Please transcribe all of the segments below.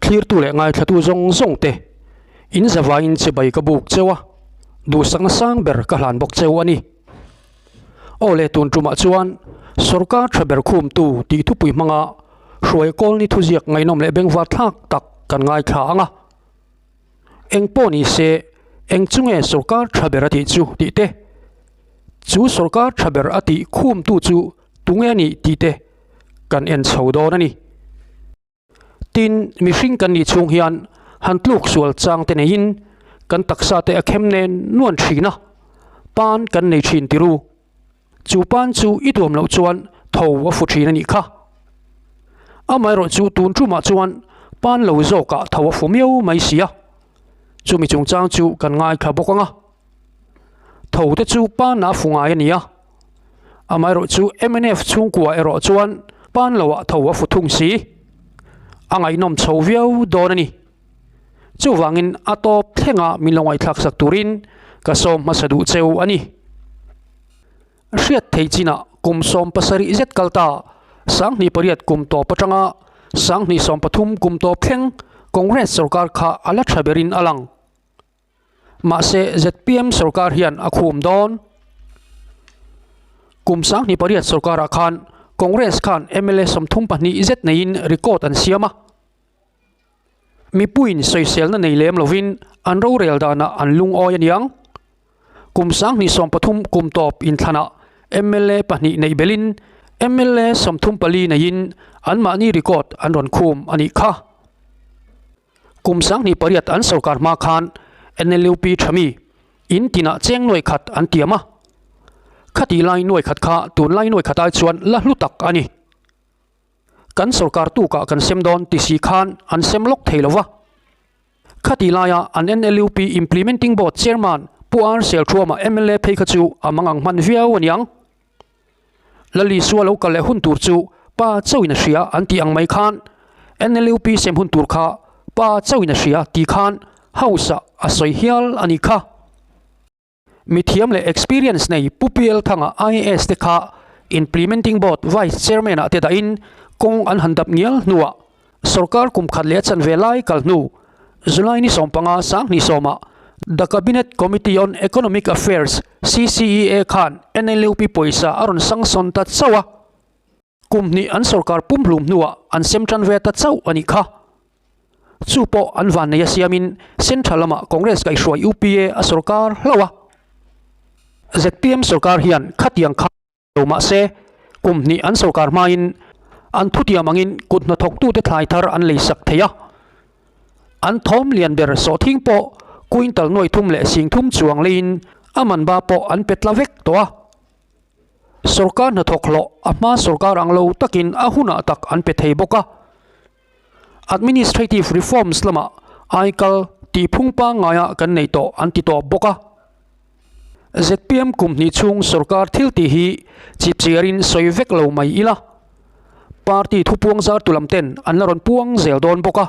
Thlirtu leh ngaithlatu zawng zawng te in zavaiin chibai ka buk cheu a, duhsakna sang ber ka hlan bawk cheu a ni. Aw le tun tumah chuan sorkar tha ber khumtu tih thupui hmanga hruai kawl ni thuziak ngaihnawm leh bengvar thlak tak kan ngaithla ang a. Eng pawh ni se eng chu nge sorkar tha ber a tih chu tih te, chu sorkar tha ber a tih khumtu chu tunge a nih tih te kan en chho dawn a ni. Tin, mihring kan nih chhung hian han tluk sual chang te neiin kan taksa te a khem nen nuan thin a, pan kan nei thin ti ru. Chu pan chu i tuam loh chuan tho a fu thin a nih kha. Amaherawh chu tun tumah chuan pan lo zawkah tho a fu miau mai si a, chumi chungchang chu kan ngaithla bawk ang a. Tho te chu panah a fu ngai a ni a. Amaherawh chu mnf chhungkua erawh chuan pan loah tho a fu thung si. A ngaihnawm chho viau dawn a ni. Chuvangin a tawp thlenga min lo ngaihthlak sak turin ka sawm hmasa duh cheu a ni. Hriat theih chinah kum 70 zet kal ta, 2008 kum tawp atanga 2013 kum tawp thleng Congress sorkar kha a la tha berin a lang. Mahse, zpm sorkar hian a khum dawn. Kum 28 sorkarah khan Congress khan mla 34 zet neiin record an siam a. Mipuiin sawiselna nei lem lovin an rorel danah an lungawi a niang. Kum 2030 kum tawp inthlanah mla pahnih neih belin mla 34 neiin anmahni record an rawn khum a nih kha. Kum 28 an sorkar hma khan NLUP tha mi in tinah cheng nuai khat an tiam a. Khati lai nuai khat kha tunlai nuai khat ai chuan la hlu tak a ni. Kan sorkar tukah kan sem dawn ti si khan an sem lawk thei lo va. Khati laia an NLUP Implementing Board Chairman Pu R Selthuama mla phei kha chu a mangang hman viau a niang. Lalisua lo kal leh hun tur chu pa chauhin a hria an tih ang mai khan NLUP sem hun tur kha pa chauhin a hria tih khan House ah a sawi hial a nih kha. Mithiam leh experience nei Pu PL Thanga IAS te kha Implementing Board Vice Chairman ah te dahin kawng an han dap ngial hnuah Sorkar kum khat leh a chanve lai kal hnu July ni 15 20 ah The Cabinet Committee on Economic Affairs, CCEA, khan NLUP pawisa a rawn sangsawn ta chauh a. Kum hnih an sorkar pumhlum hnuah an sem tan ve ta chauh a nih kha. Chu pawh an vannei a siamin Central lamah Congress kaihhruai UPA a sorkar hlauh a. Zpm sorkar hian khatiang kha lo mahse kum hnih an sorkar hmain an thutiam angin kut hnathawktute thlai thar an lei sak thei a. An thawm lian ber sawhthing pawh quintal nuai thum leh sing thum chuang leiin a man ba pawh an pe tla vek tawh a. Sorkar hnathawk hlawh a hma sorkar ang lo takin a hunah tak an pe thei bawk a. Administrative reforms lamah aikal tihphung pangngaia kan nei tawh an ti tawp bawk a. Zpm kum hnih chhung sorkar thil tih hi chipchiarin sawi vek lo mai ila. Party thupuang zartu lam ten an la rawn puang zel dawn bawk a.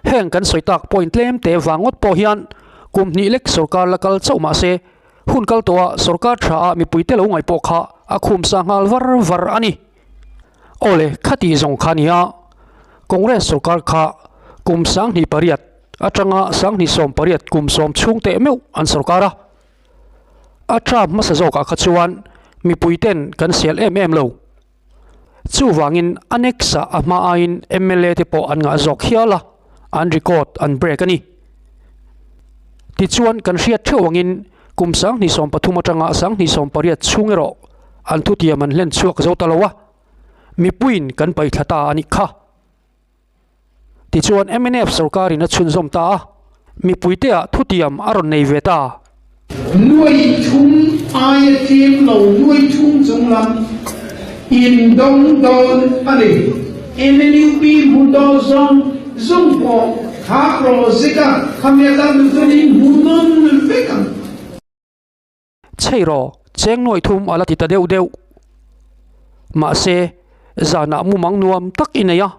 Heng kan sawi tak point tlem te vang ngawt pawh hian kum hnih lek sorkar la kal chauh mah se hun kal tawha sorkar tha a mipuite lo ngaih pawh kha a khum sa nghal var var a ni. Awle, khati zawng kha nia, Congress sorkar kha kum 28 atanga 2018 kum sawm chhung teh meuh an sorkar a. A term hmasa zawkah kha chuan mipui ten kan sial em em lo. Chuvangin a next ah a hma aiin mla te pawh an ngah zawk hial a, an record an break a ni. Tichuan kan hriat theuh angin kum 2013 atanga 2018 chhung erawh an thutiam an hlen chhuak zo ta lo a, mipuiin kan paihthla ta a nih kha. Tichuan mnf sorkarin a chhunzawm ta a, mipuiteah thutiam a rawn nei ve ta. Nuai thum aia tlem lo nuai thum chung lam in dawng dawn a ni. NLUP hmu dawn zawng zawng pawh kha project a khami a kal duh chuan in hmu nawn vek ang. Chhei rawh, cheng nuai thum a la ti ta deuh deuh. Mahse, zanah mumang nuam tak i nei a,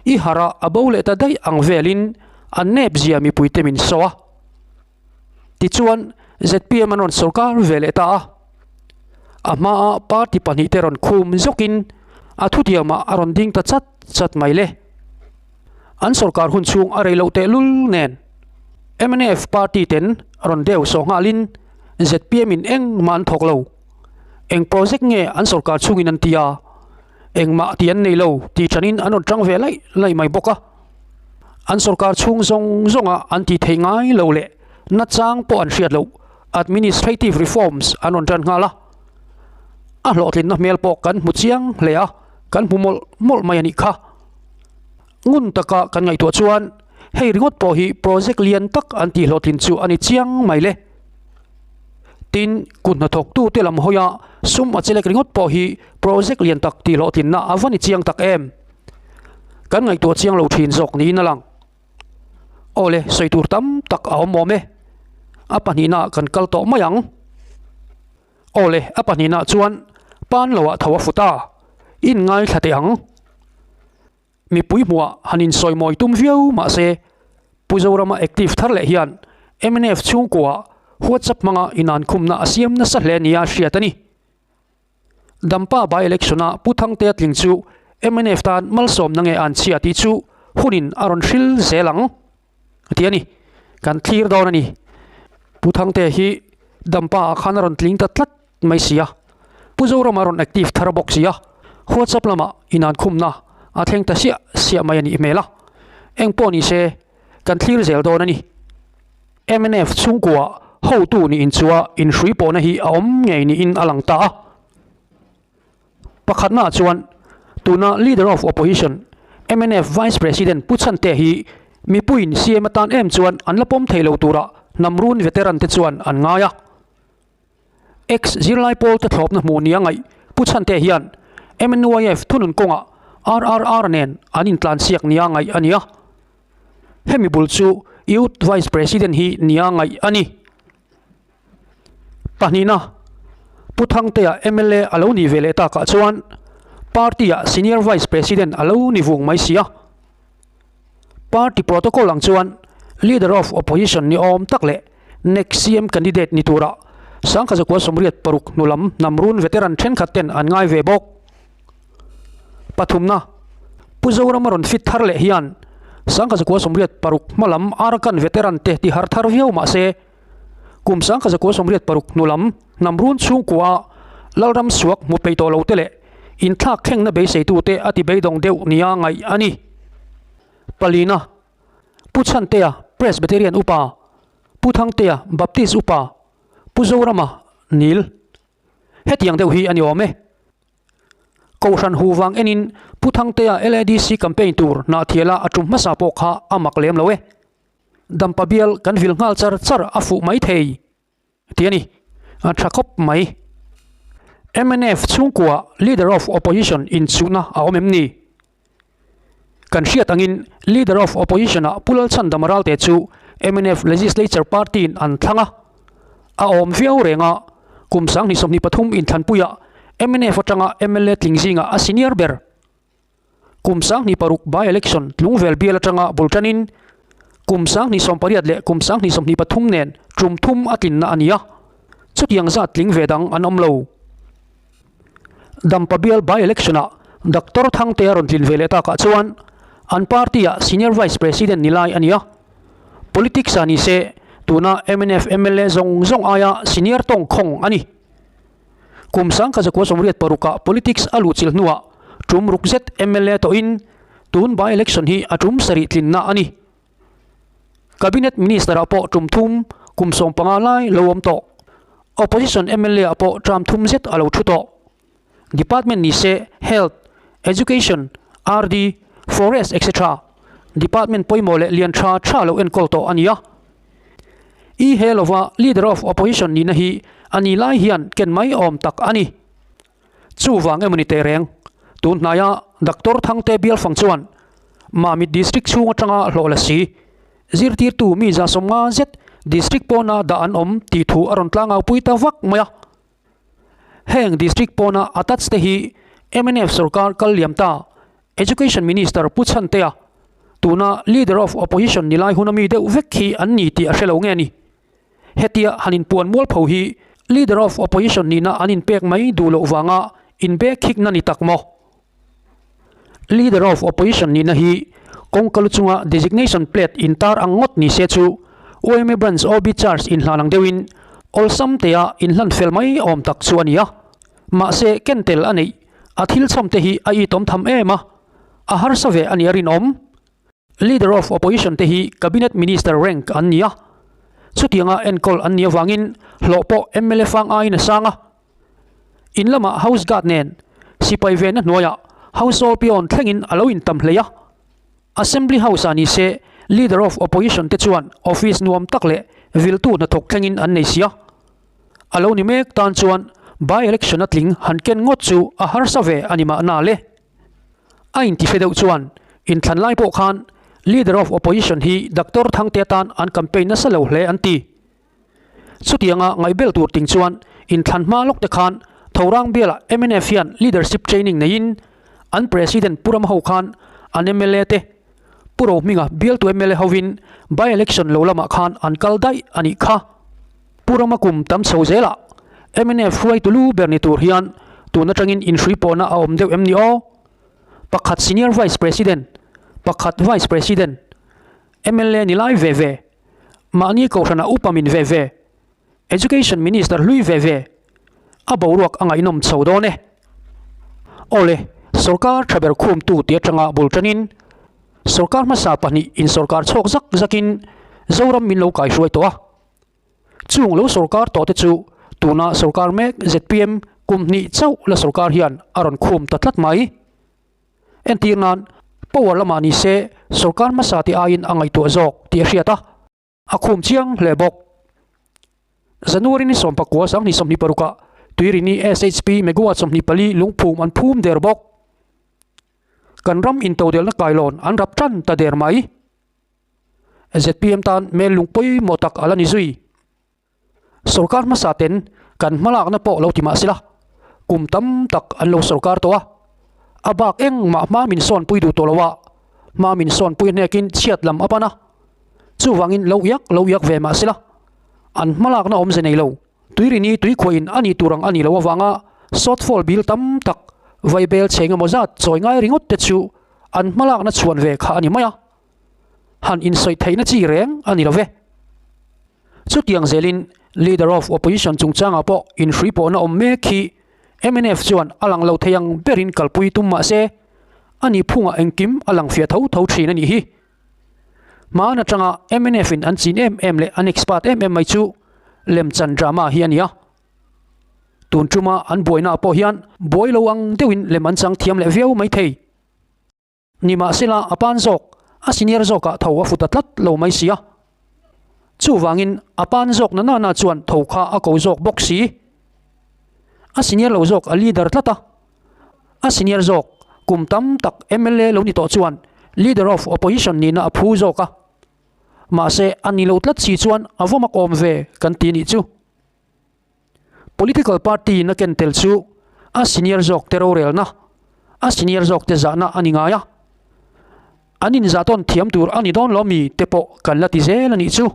i harh a a bo leh ta daih ang velin an nep zia mipuite min saw a. Tichuan, zpm an rawn sorkar ve leh ta a. A hmaa party pahnihte rawn khum zawkin a thutiamah a rawn ding ta chat chat mai le. An sorkar hun chhung a rei loh tehlul nen mnf party ten rawn deu sawh nghalin zpm in engmah an thawk lo. Eng project nge an sorkar chhungin an ti a, engmah tih an nei lo tih thanin an rawn tang ve laih laih mai bawk a. An sorkar chhung zawng zawnga an tih theih ngai lo leh nachang pawh an hriat loh administrative reforms an rawn tan nghal a. A hlawhtlinna hmel pawh kan hmu chiang hle a, kan hmu mawlh mawlh mai a nih kha. Ngun taka kan ngaihtuah chuan hei ringawt pawh hi project lian tak an tih hlawhtlin chu a ni chiang mai le. Tin, kut hnathawktute lam hawia sum a chelek ringawt pawh hi project lian tak tih hlawhtlinna a va ni chiang tak em? Kan ngaihtuah chiang lo thin zawk niin a lang. Aw le, sawi tur tam tak a awm awm e. A pahnihnaah kan kal tawh mai ang. Aw le, a pahnihnaah chuan pan loah tho a fut a, in ngaithla teh ang. Mipui hmuah han insawi mawi tum viau mah se, Pu Zorama active thar leh hian mnf chhungkua WhatsApp hmanga inankhumna a siam nasa hle nia hriat a ni. Dampa by-election-a Pu Thangtea tling chu mnf tan malsawmna nge an chhia tih chu hunin a rawn hril zel ang tih a ni. Kan thlir dawn a ni. Pu Thangtea hi Dampa ah khan a rawn tling ta tlat mai si a, Pu Zorama rawn active thar bawk si a, WhatsApp lamah inankhumna a thleng ta siah siah mai a nih hmel a. Engpawh ni se, kan thlir zel dawn a ni. Mnf chhungkua hotu niin chua inhrui pawhna hi a awm ngei niin a lang ta a. Pakhatnaah chuan tuna Leader of Opposition, mnf Vice President Pu Chhante hi mipuiin CM atan em chuan an la pawm thei lo tura hnam run veteran te chuan an ngai a. Ex zirlai pawl te thlawpna hmuh nia ngaih Pu Chhante hian MNYF thunun kawngah RRR nen an intlansiak nia ngaih a ni a. Hemi bul chu Youth Vice President hi nia ngaih a ni. Pahnihna, Pu Thangtea mla a lo nih ve leh takah chuan Party-ah Senior Vice President a lo ni vung mai si a. Party protocol ang chuan Leader of Opposition ni awm tak leh next CM candidate ni tura Sangkhazakual 86 hnulam hnamrun veteran thenkhat ten an ngai ve bawk. Pathumna, Pu Zorama rawn fit thar leh hian 1986 hmalam Arakan veteran te ti har thar viau mah se, kum 1986 hnulam hnamrun chhungkua Lalram suak hmu peih tawh lo te leh inthlak thlengna beiseitute a ti beidawng deuh nia ngaih a ni. Palina, Pu Chhantea, Presbyterian Upa, Pu Thangtea, Baptist Upa, Pu Zorama, Nil. Hetiang deuh hi a ni awm e. Kohhran hu vang enin Pu Thangtea LADC campaign tur Hnahthiala a tum hmasa pawh kha a mak lem lo e. Dampa bial kan vil nghal char char a fuh mai thei tih a ni. A tha khawp mai. Mnf chhungkua Leader of Opposition inchuhna a awm em ni? Kan hriat angin Leader of Opposition-ah Pu Lalchhandama Ralte chu mnf Legislature Party-in an thlang a. A awm viau reng a, kum 2023 inthlanpuiah mnf atanga mla tling zingah a senior ber. Kum 2006 by-election Tlungvel bial atanga bul tanin kum 2018 leh kum 2023 nen tum thum a tlinna a ni a, chutiang zat tling ve dang an awm lo. Dampa bial by-election-ah Doctor Thangtea rawn tlin ve leh takah chuan an party-ah Senior Vice President ni lai a ni a. Politics-ah ni se tuna mnf mla zawng zawng aia senior tawng khawng a ni. Kum 1986-ah politics a luhchilh hnuah tum ruk zet mla tawhin tun by-election hi a tum sarih tlinna a ni. Cabinet Minister-ah pawh tum thum kum 15 lai lo awm tawh. Opposition MLA-ah pawh term thum zet a lo thu tawh. Department ni se Health, Education, RD, Forest etc. Department pawimawh leh lian tha tha lo enkawl tawh a ni a. I he lova Leader of Opposition nihna hi a ni lai hian ken mai awm tak a ni. Chuvang emaw ni teh reng, tun hnaia Doctor Thangte Bialfang chuan Mamit District chhung atanga hlawh la si, zirtirtu mi 150 zet District pawna dah an awm tih thu a rawn tlangau pui ta vak mai a. Heng District pawna attach te hi mnf sorkar kal liam ta Education Minister Pu Chhantea, tuna Leader of Opposition ni lai huna mi deuh vek hi an ni tih a hre lo nge ni? Hetia han inpuan mualpho hi Leader of Opposition nihna an inpek mai duh loh vanga inbek khikna ni tak maw? Leader of Opposition nihna hi Kawngka lu chunga designation plate intar ang ngawt ni se chu yma Branch OB Charge inhlan ang deuhin awlsam tea inhlan fel mai awm tak chu a ni a. Mahse ken tel a neih a thil chhawm te hi a itawm tham em a, a harsa ve a nih a rinawm. Leader of Opposition te hi Cabinet Minister rank an ni a, chutianga enkawl an nih avangin hlawh pawh mla fang aiin a sang a. In lamah House Guard nen sipai venna hnuaiah Household peon thlengin a lo intam hlei a. Assembly House ah ni se Leader of Opposition te chuan office nuam tak leh viltu hnathawk thlengin an nei si a. A lo ni mek tan chuan by-election a tling han ken ngawt chu a harsa ve a ni mahna le. A intife deuh chuan inthlan lai pawh khan Leader of Opposition hi Doctor Thangte atan an campaign nasa lo hle an ti. Chutianga ngaihbel tur ting chuan inthlan hma lawk te khan Thorang bialah mnf hian leadership training neiin an President Pu Ram ho khan an mla te Pu Rohminga bialtu mla hovin by-election lo lamah khan an kal daih a nih kha. Pu Rama kum tam chho zelah mnf hruaitu lu ber ni tur hian tun atangin inhrui pawhna a awm deuh em ni aw? Pakhat Senior Vice President, pakhat Vice President, mla ni lai ve ve, mahni kohhranah upa min ve ve, Education Minister hlui ve ve, a boruak a ngaihnawm chho dawn e. Awle, sorkar tha ber khumtu ti atanga bul tanin sorkar hmasa pahnih in sorkar chhawk zak zakin Zoram min lo kaihruai tawh a. Chung lo sorkar tawh te chu tuna sorkar mek zpm kum hnih chauh la sorkar hian a rawn khum ta tlat mai. Entir nan, power lamah ni se sorkar hmasa te aiin a ngaihtuah zawk tih a hriat a, a khum chiang hle bawk. January ni 19 2026 ah Tuirini SHP megawatt 24 lungphum an phum der bawk. Kan ram intodelna kailawn an rap tan ta der mai. Zpm tan hmel lung pawimawh tak a la ni zui. Sorkar hmasa ten kan hmalakna pawh lo ti mah sela, kum tam tak an lo sorkar tawh a, a bak engmah hma min sawnpui duh tawh lo a, hma min sawnpui hnekin chhiat lam a pan a, chuvangin lo iak lo iak ve mah sela, an hmalakna awmze nei lo. Tuirini tuikhuahin a nih tur ang a nih loh avanga shortfall bill tam tak vaibel chhe engemaw zat chawi ngai ringawt te chu an hmalakna chhuan ve kha a ni mai a. Han insawi theihna chi reng a ni lo ve. Chutiang zelin Leader of Opposition chungchangah pawh inhrui pawhna awm mek hi mnf chuan a lang lo thei ang berin kalpui tum mah se, a nih phungah engkim a lang fiah tho tho thin a nih hi. Hmaan atanga mnf in an chin em em leh an expert em em mai chu lemchan drama hi a ni a. Tun tuma an buainaah pawh hian buai lo ang deuhin lem an chang thiam leh viau mai thei. Nimahsela a pan zawk, a senior zawkah tho a fu ta tlat lo mai si a. Chuvangin a pan zawk na nana chuan tho kha a ko zawk bawk si. A senior lo zawk a leader tlat a. A senior zawk, kum tam tak mla lo ni tawh chuan leader of opposition nihna a phu zawk a. Mahse a ni lo tlat si chuan a va mak awm ve kan ti nih chu. Political party in a ken tel chu a senior zawk te rorelna, a senior zawk te zahna a ni ngai a. An inzah tawn thiam tur a ni dawn lo mi te pawh kan la ti zel a nih chu.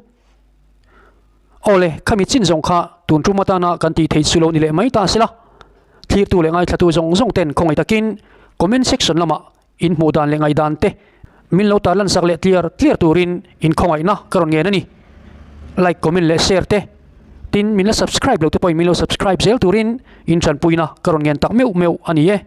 Awle, khami chin zawng kha tun tum atana kan tih theih chu lo ni leh mai ta sela. Thlirtu leh ngaithlatu zawng zawng ten khawngaih takin comment section lamah in hmuh dan leh ngaihdan te min lo tarlan sak leh tliar tliar turin in khawngaihna ka rawn ngen a ni. Like, comment leh share te tin min la subscribe lo te pawhin min lo subscribe zel turin in tanpuina ka rawn ngen tak meuh meuh a ni e.